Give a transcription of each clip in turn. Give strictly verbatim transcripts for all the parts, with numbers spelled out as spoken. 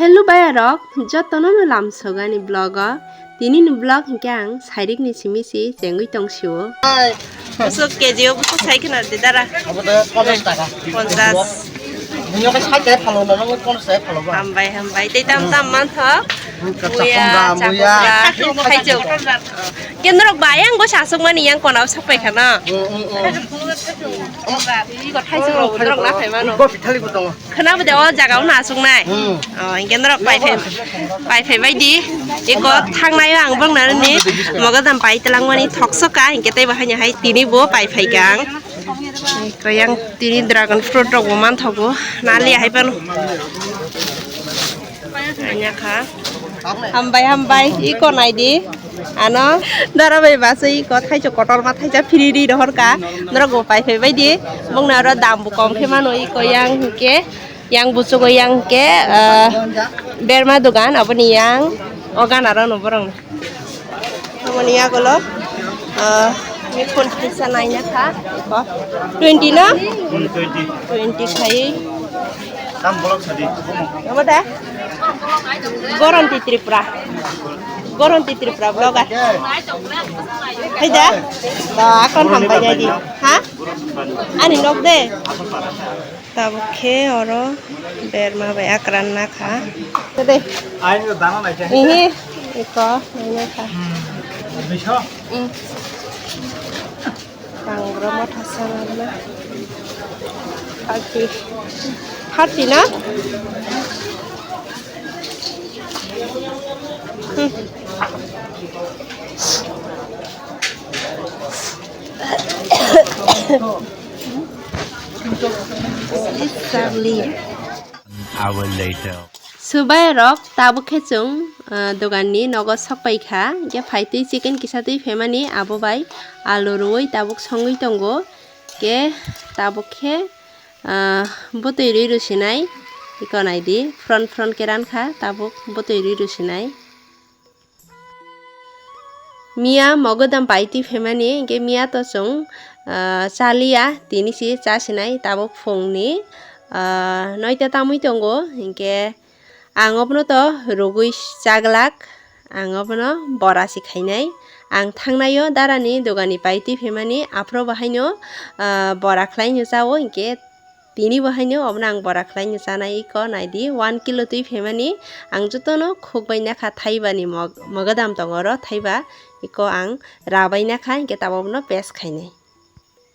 Hello bayarok, jotono no lamsogani vlog o. Tini ni vlog hinkhe ang sairik ni simi si chengwi tong sio. Busuk K G o busuk sai khna de dara. Abo de ponchash taka. Ponchash. Bunyo ke sai ke phalo na, ponchash taka phalo ba. Hambai, hambai. Tei tam tam man thok. Muya, chakra, muya, chakra, thaichuk. Kendrok ba yang bo sasuk mani yang kona sok pai khana. Mm, mm, mm. Iko thaichuk rok, rok na khai mano. Bo pithali bo tongo. Khwna bo de o jaga o no aswk nai. Hmm. O, hinkhe norok pai phai, pai phai bai di. Eko thangnai o ang bwrwng nani mogodam pai twlangmani thoksoka, hinkhe tei bo haino hai tini bo pai phai kha ang. Eko yang tini dragon fruit rok bo manthogo, nali hai phano. Anya kha. Hambai, hambai, iko nai di. Ano, dara bai basa iko thaisa kotorma thaisa phiri ri rohor ka. Norok bo pai phai bai di. Bongni aro dam bo kom khe mano iko yang hinkhe. Yang buchugo yang hinkhe, ah, berma dogan, aboni yang o gana ro no borok. Aboni yagulo, ah, mi phone khaisa naina kha iko. Twenty na? Hmm, twenty. Twenty khai. Tam bolok sadi. Omo da? Goronti Tripura. Goronti Tripura vlogger. Hai da? Ba, akon hambai nai di. Ha? Ani nok de? Tabuk khe oro berma bai akran na kha. De. Ihi, iko, naina kha. Hmm. Pangroma thasa manna. Thirty. Thirty na? Hmm. Charlie. Hour later. Subai rok tabuk khe chwng, ah, dogan ni nogo sok pai kha, hwnkhe phai twi chicken kisa twi phaimani abo bai alu rwui tabuk songwi tongo, hwnkhe tabuk khe, ah, bwtwi rwi rwsinai, iko nai di, phron phron khe ran kha, tabuk bwtwi rwi rwsinai. Miya mogodam pai twi phaimani, hwnkhe miya to chwng, ah, chaliya, tini se cha sinai, tabuk phungni, ah, noita tamwi tongo, hwnkhe ang obono to rwgwi chaglak, ang obono bora se khainai. Ang thangnaio darani dogani pai twi phaimani, aphuru bo haino, ah, bora khlaino chao, hwnkhe tini bo haino obono ang bora khlaino chanai iko nai di, one kilo twi phaimani ang jotono khukbai nakha thaiba ni mog-, mogodam tongo oro thaiba, iko ang rabai nakha hwnkhe tabuk bono paste khainai.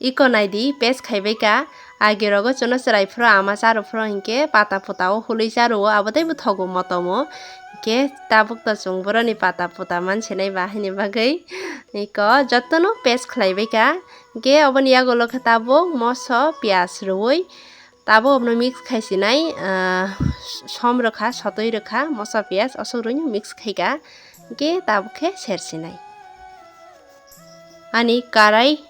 Iko nai di paste khaibai ka, agi rogo chwngno chwrai phuru ama charo phuru hwnkhe pata puta o hului charo o abo tei bo thogo motom o, hwnkhe tabuk to chwng boroni pata puta mansinai ba haini bagwi iko jotono paste khlaibai ka. Hwnkhe oboni yagulo khe tabuk moso, piyaj rwui tabuk obono mix khai sinai, ah, som rwkha, sotwi rwkha, moso, piyaj aswk rwino mix khaika. Hwnkhe tabuk khe ser sinai. Ani karai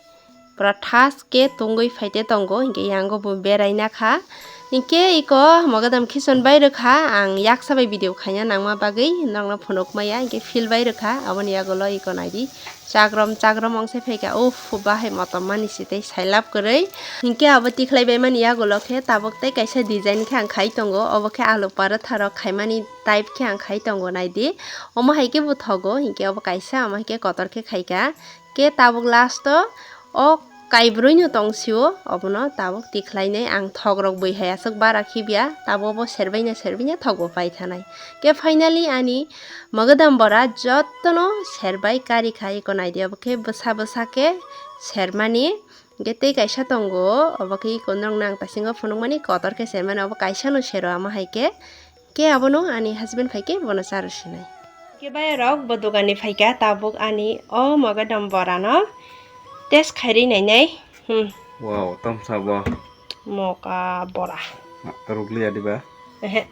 pura thas khe tungwi phaite tongo, hwnkhe yango bo berai nakha. Hwnkhe iko mogodam khichon bai rwkha, ang yaksa bai video khaina nangma bagwi norokno phunukmaya, hwnkhe phil bai rwkha, aboni yagulo iko nai di. Chakrom chakrom wngse phaikha, uff, bahai motom mani se tei sailap kwrwi. Hinkhe abo tikhlai baimani yagulo khe tabuk tei kaisa design khe ang khai tongo, obo khe alu paratha rok khaimani type khe ang khai tongo, nai di. Omo hai khe bo thogo, hinkhe obo kaisa, omo hai khe kotor khe khaikha. Khe tabuk last o o kaibrwi no tong sio, obono tabuk tikhlai nai ang thok rok bui hai aswk bara khibiya, tabuk obo serbai na serbai na thok bo pai thanai. Khe finally ani mogodam bora jotono serbai kari khai iko nai di, obo khe bwsa bwsa khe sermani, hwnkhe tei kaisa tongo, obo khe iko norokno ang taisingo phunukmani kotor khe sermani, obo kaisa no sero ama hai khe, khe abono ani husband phai khe bono charw sinai. Khe bayarok bo dogan ni phaikha, tabuk ani o mogodam bora no test khairwi nainai. Hmm. Wow, tamsa bo. Moka bora. Rukliya diba? Ehe.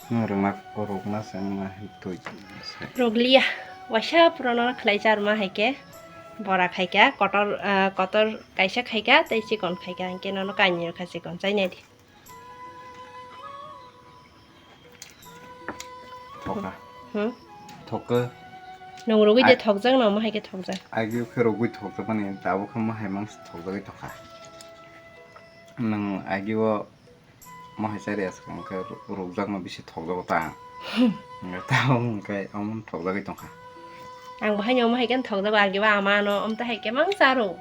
Nwng rwngna, rwngna se wngna twi se. Rwgliya. Waisa purono khlai charma hai khe bora khai kha, kotor, ah, kotor kaisa khai kha, tei chikon khai kha, hinkhe nono kainwi rwkha chikon, chainai di. Thoka. Hmm? Thoka. Nwng rwgwi de Ai- thokjak, nwng omo hai khe thokjak. Agio khe rwgwi thokjakmani, tabuk khe omo hai mang thokjagwi thokha. Nwng agio Omo hai chari aswk hwnkhe ru-, rukjakno bisi thokjago ta. Hwnkhe ta omo hwnkhe omo thokjagwi tongkha. Ang bo haino omo hai khe thokjago, agi ba ama ano omo ta hai khe mang charo.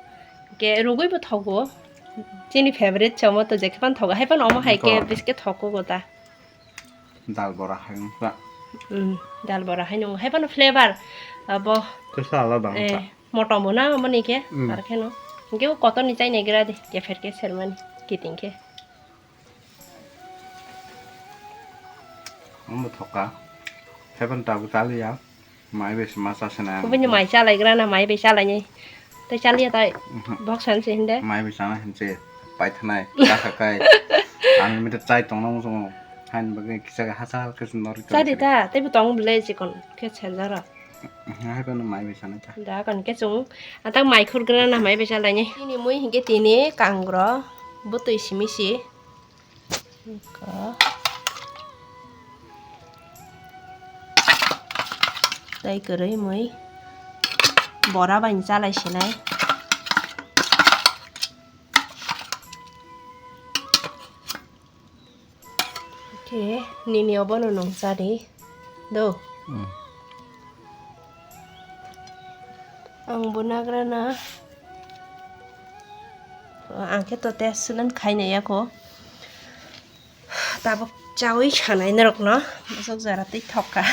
Hwnkhe rugwi bo thogo. Chini favorite se omo to jekhe phano thogo, hai phano omo hai khe bisi khe thogo ta. Dal bora hai wngkha. Hmm, dal bora hai nung. Hai phano flavor, abo. Tesa alada wngkha. Motom bo na omo ni khe, hmm, ar khe no. Hwnkhe o kotor ni chai nai gra di, kepher khe sermani, kiting khe. Omo thoka. Hai phano tabuk chaliya. Mai bai se ma chasana. Kubui ni mai chalai gra na, mai bai chalai ni. Tai chaliya tai. Mhm. Bok san se hinde. Mai bai chana hinse. Paithanai, chakha kai. Unlimited chai tongna muchungo. Hain bagwi kisa hachal khe nori tong. Chadi ta, tei bo tong bwle chikon khe senjaro. Hai phano mai bai chana ta. Da kon khe chung. Atang mai khurgra na mai bai chalai ni. Tini mui hinkhe tini kangro. Butui simi si. Tei kwrwi mui bora bai chalai sinai. Khe nini obono nung chadi do. Hmm. Ang bo nagra na. Ang khe to test sunan khaina yako. Tabuk chawi sanai norokno. Bosok jora tei thokka.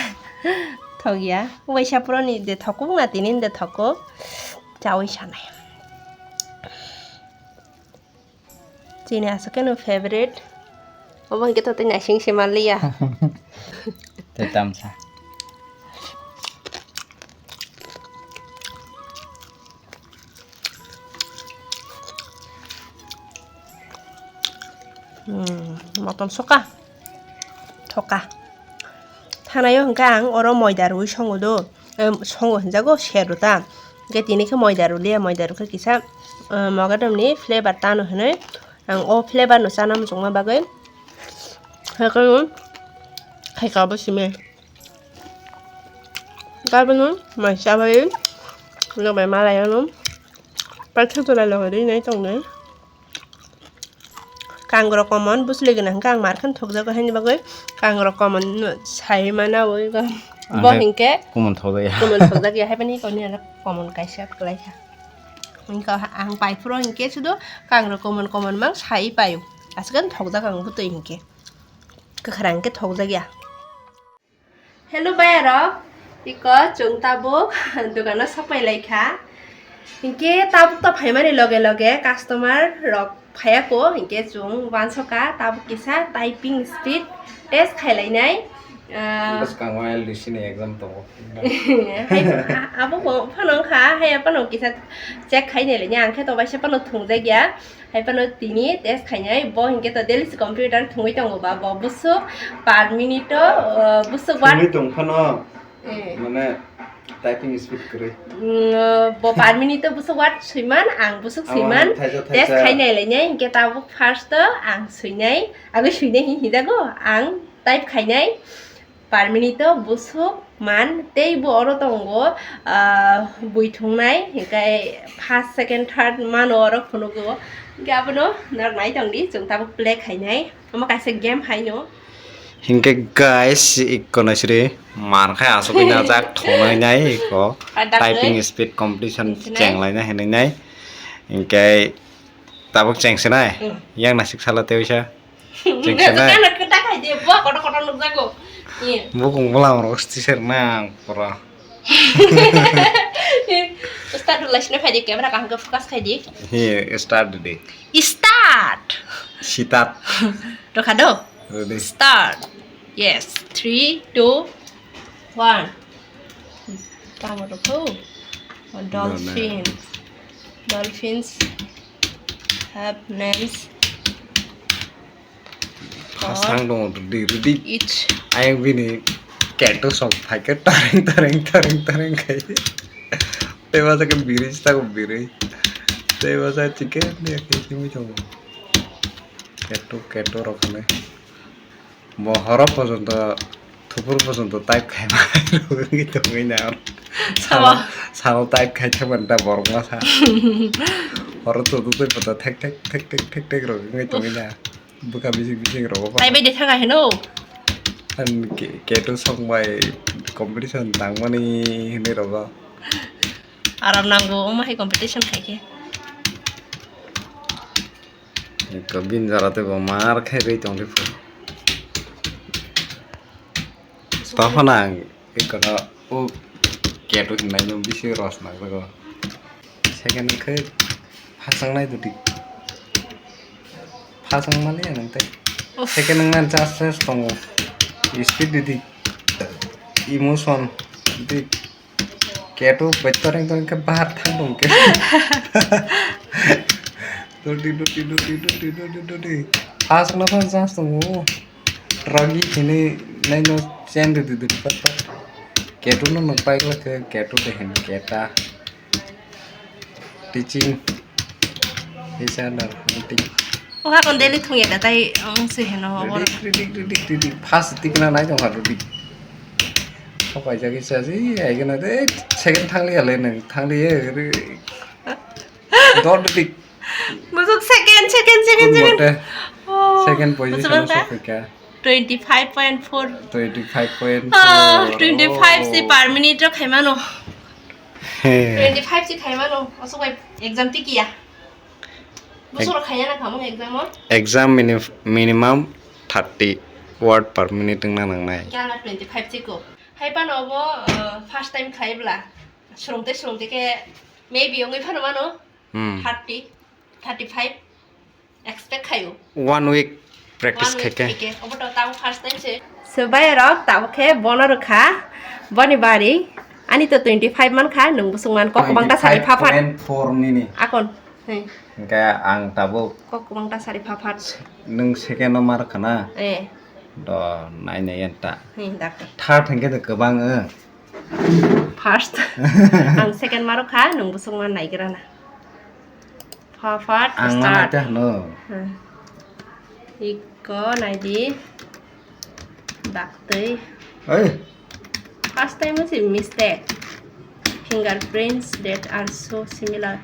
Thokya. Waisa puroni de thokuk na tinin de thokuk. Chawi sanai. Chini aswk khe no favorite. Obo hwnkhe to tei naising se manliya. Tei tamsa. Hmm, motom soka. Thoka. Thanaio hwnkhe ang oro moida rwi songo do. Em, songo hinjago, sero ta. Hwnkhe tini khe moida rwliya, moida rwkhe kisa, eh, mogadamni flavor tano hinwi ang o flavor no chana muchungma bagwi. Haikhe, haikhe abo simi. Gabino mai chabai, lobai malai ano. Paithago lai logai rinai tongnai. Kangrok common, bwswlwi gwnang hwnkhe ang mar khe thokjago, haini bagwi kangrok common sai mana oi go. Bo hwnkhe common thokjakya. Common thokjakya, haibani koni ano common kaisa kwlaikha. Hwnkhe ang pai phuru hwnkhe sudu kangrok common common mang sai paio. Aswk thokjak ang bwtwi hwnkhe. Kwkhwrang hwnkhe thokjakya. Hello bayarok, iko chwng tabuk dogano sokpai laikha. Hinkhe tabuk to phaimani loge loge customer rok phaiya ko, hinkhe chwng uansukha tabuk kisa typing speed test khailainai. Ah, bwskango L D C ni exam tongo. Hai, a-, abo bo phano wngkha, hai phano kisa check khainai lainai, ang khe to baisa phano thungjakya. Hai phano tini test khainai, bo hinkhe to daily se computer thwngwi tongo ba, bo bwswk per minute o, uh, bwswk word thwngwi tong phano, eh, mane typing speed kwrwi. Mm, uh, bo per minute o bwswk word swiman, ang bwswk swiman, test khainai lainai, hinkhe tabuk first o ang swinai, agwi swinai hin hijago, ang type khainai. Per minute o bwswk man tei bo oro tongo, ah, bui thwngnai, hinkhe first, second, third mano oro phunugo. Hinkhe abono norok nai tongdi, chwng tabuk play khainai. Omo kaisa game haino. Hinkhe guys, ikko naisri man khai asugwi najak thongnai nai ikko. Typing speed competition chenglaina hinwi nai. Hinkhe tabuk chengsinai. Hmm. Yang nasik salo tei uisa. Chengsinai. Nukjak na, nukjak na khai di, bo kotor kotor nukjago. Iya. Bukung bwlam rok stiser nang pura. Start rwlai sino khai di, camera kaham khe focus khai di. Hi, start di. Start. Sitat. Rokha do. Ready. Start. Yes. Three, two, one. Tamo rokho. Dolphin. Dolphins have names. Phasang dong, rwdi, rwdi. Each. Ayang bini keto song phaikhe tareng, tareng, tareng, tareng khai. Tei masa khe birui, sita khe birui. Tei masa chicken, ya khe simi tongo. Keto, keto rok hwnwi. Bo horo pojonto, thupur pojonto type khaima rwgwi tongwi na. Salo, salo type khai thangmani ta borok masa. Horo choduk tei poto thek, thek, thek, thek, thek, thek rwgwi tongwi na. Bwkha bising bising rogo ba. Tai bai de thanga heno. An ke-, keto song bai competition tangmani hinwi rogo. Aram nango, omo hai competition khai khe. Ekko bin jara tei bo mar khe rwi tong riphu. Topha nang, ekko no o keto hinai no bisi ros nang jago. Second khe phasang nai dudi. Phasang mali ya nang tei. Uff. Second nang nan chance chance tongo. Speed didi. Emotion didi. Keto bai toreng toreng khe bahar thang tong khe. Dudi, dudi, dudi. Phasang na phasang chance tongo. Ragi hini nai no chen dudi dudi pat pat. Keto no nung pai khe keto de hin keta. Teaching. Isa dar hunting. O hakon daily thung ya da tai ang se heno hobor. Ridik, ridik, ridik, ridik. First tikna nai tong ha ridik. Khapai jagi sa si, ai gana de second thangli ya le nang, thangli ye. Dor ridik. Bujok second, second, second, second. Mote. Oh. Second position o sokoi kha. Twenty five point four. Twenty five point four. Ah, twenty five si per minute ro khaimano. He. Twenty five si khaimano. Asok bai exam ti kiya. Busuk ro khaiya na khamung exam o. Exam mini-, minimum thirty word per minute wngna nangnai. Kya na twenty five si ko. Hai pano obo, uh, first time khaibla. Surungte surungte ke maybe ongwi phano mano. Hmm. Thirty, thirty five expect khayo. One week practice khaikhe. Obo to tamo first time se. So bhai rok tamo khe bono rwkha boni bari ani to twenty five man kha nung busung man kok bang ta sari phaphat. Twenty five point four nini. Akon. Hey. Hingke ang tabuk. Kok bang ta sari phaphat. Nung second no mar khana. Eh. Do nai nai enta. Hey, doctor. Third hingke de kwbang. First. Ang second maro kha, nung busung man naigra na. Phaphat ang start. Ang te hano. Hmm. Iko naidi. Daktwi. Oi. First time si mistake. Fingerprints that are so similar.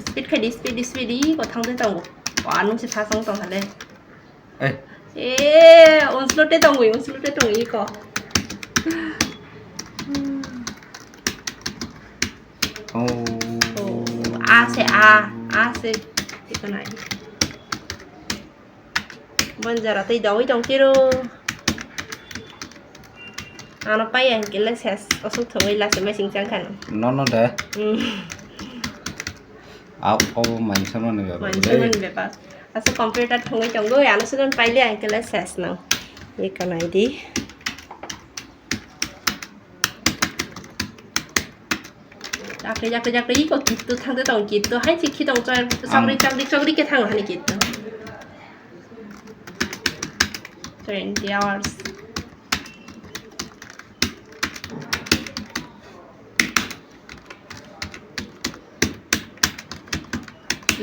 Speed khai di, speed di, speed di, ko thang de tango. Wa nung si phasang tong hale. Eh. Eh, unslote tongwi, unslote tongwi ko. Oh. Oh, ase, a, ase. Ito na. Banjara tei dawi tong tiro. Ano pai ang kele ses, osuk thongwi lase mai sing chang khan. No, no de. Hmm. Ap, obo mansa mani bebak. Mansa mani bebak. Asa computer thongwi tongo, ano sudan paile ang kele ses nang. Ye kanai di. Jakri, jakri, jakri, iko kitto thangde tong kitto. Hai chikhi tong chor, chokri, chokri, chokri ke thang hani kitto. Twenty hours.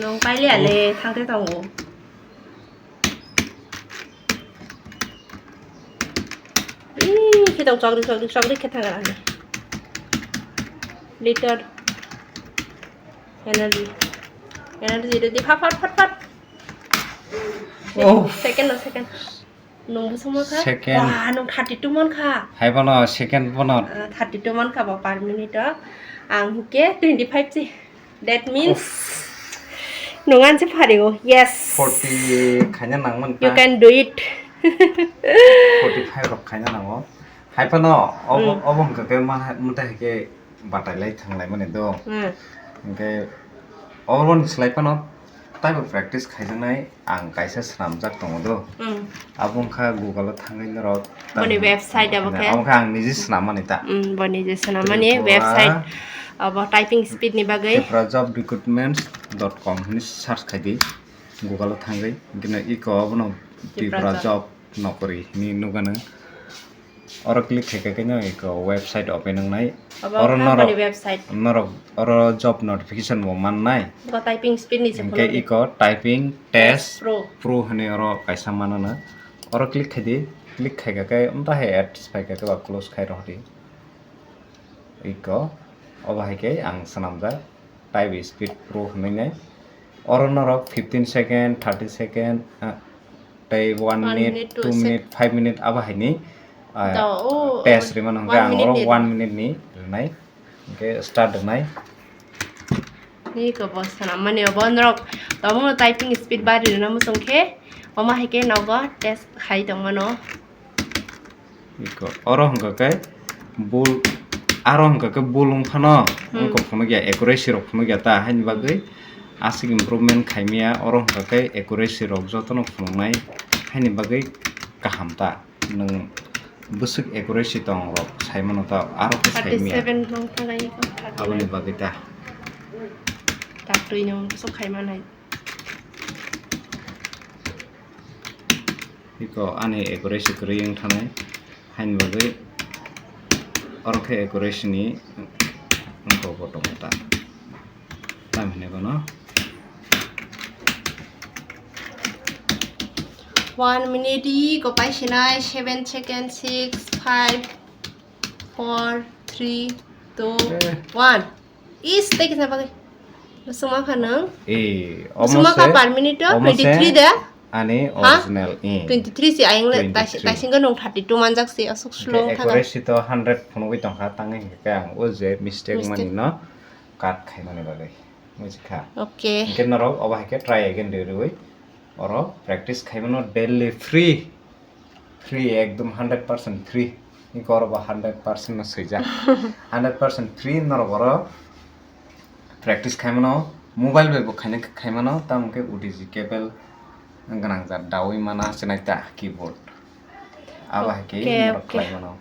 Nung pailiya le thangte tongo. Ih, khitong chokri chokri chokri khe thang ani. Liter. Energy. Energy ready phat phat phat phat. Oh. Second no second. Nung bwswk mankha? Second. Wah, nung thirty two mankha. Hai bono second bono. Ah, thirty two mankha bo per minute o. Ang hinkhe twenty five se. That means nung anse phario. Yes. Forty khaina nangmani. You can do it. Forty five rok khaina nango. Hai phano obo, hmm, obo hwnkha khe ma, mwtai hai khe batai lai thang lai mani do. Hmm. Hinkhe oboni slai phano taibo practice khaijaknai ang kaisa swnamjak tongo do. Hmm. Abo wngkha Google o thangwi norok boni website abo khe. Abo khe ang niji swnam mani ta. Hmm, boni je swnam mani Tripura website abo typing speed ni bagwi. Tripura job recruitment dot com hinwi search khai di Google o thangwi. Bini iko abono Tripura Tripura job. Job nokori hinwi nukha nang. Oro click khaikha khe no eko website open wngnai. Obo oro wngkha norok, boni website. Norok oro job notification bo mannai. Bo typing speed ni se hinkhe phunukdi. Eko typing test pro. Test pro hinwi oro kaisa mano no. Oro click khaidi, click khaikha khe umta hai ads phaikha khe ba close khai rohdi. Eko obo hai khe ang swnamjak. Type speed pro hinwi nai. Oro norok fifteen second, thirty second, ah, tei one minute, two minute, five minute abo haini, ah, test rimano hwnkhe ang oro one minute ni rinai. Hwnkhe start rinai. Ni ko bo sana mani obo norok tamo typing speed bari rwna muchung khe omo hai khe nogo test khai tongmano. Iko, oro hwnkha khe bul, aro hwnkha khe bul wng phano, hmm, wngkha phunukya, accuracy rok phunukya ta, haini bagwi aswk improvement khaimya, oro hwnkha khe accuracy rok jotono phunuknai, haini bagwi kaham ta, nwng bwswk accuracy tong rok saimano ta, aro khe saimya. Thirty seven nong thangani ko, aboni bagwi ta. Tatwi nong bwswk khaimanai. Iko ani accuracy kwrwi wng thanai, haini bagwi oro khe accuracy ni wngkha bo tongo ta. Tamo hinwi bono one minute iko pai sinai, seven second, six, five, four, three, two, eh, one. Is tei kisa bagwi. Suma kha nang? Eh, suma kha per minute o twenty three da? Ani original, eh. Twenty three si ayang le twenty three. Taisingko nung thirty two manjak si asuk slow kha. Accuracy to hundred phunugwi tongkha, tangwi hwnkhe ang o je mistake mistake mani no cut khaimani bagwi. Mujikha. Okay. Hwnkhe norok obo hai khe try again de rwi. Oro practice khaimano daily free. Free, ekdom hundred percent free. Ni koro ba hundred percent no swijak. Hundred percent free norok oro practice khaimano, mobile bai bo khaina khaimano, tamo khe O T G cable gwnang jat dawi mana chenai ta keyboard. Abo hai khe norok khlai mano.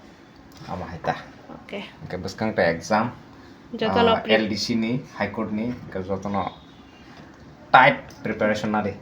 Abo hai ta. Okay. Hwnkhe bwskang ta exam, jotono, ah, pre- L D C ni, High Court ni, hwnkhe jotono tight preparation nadi.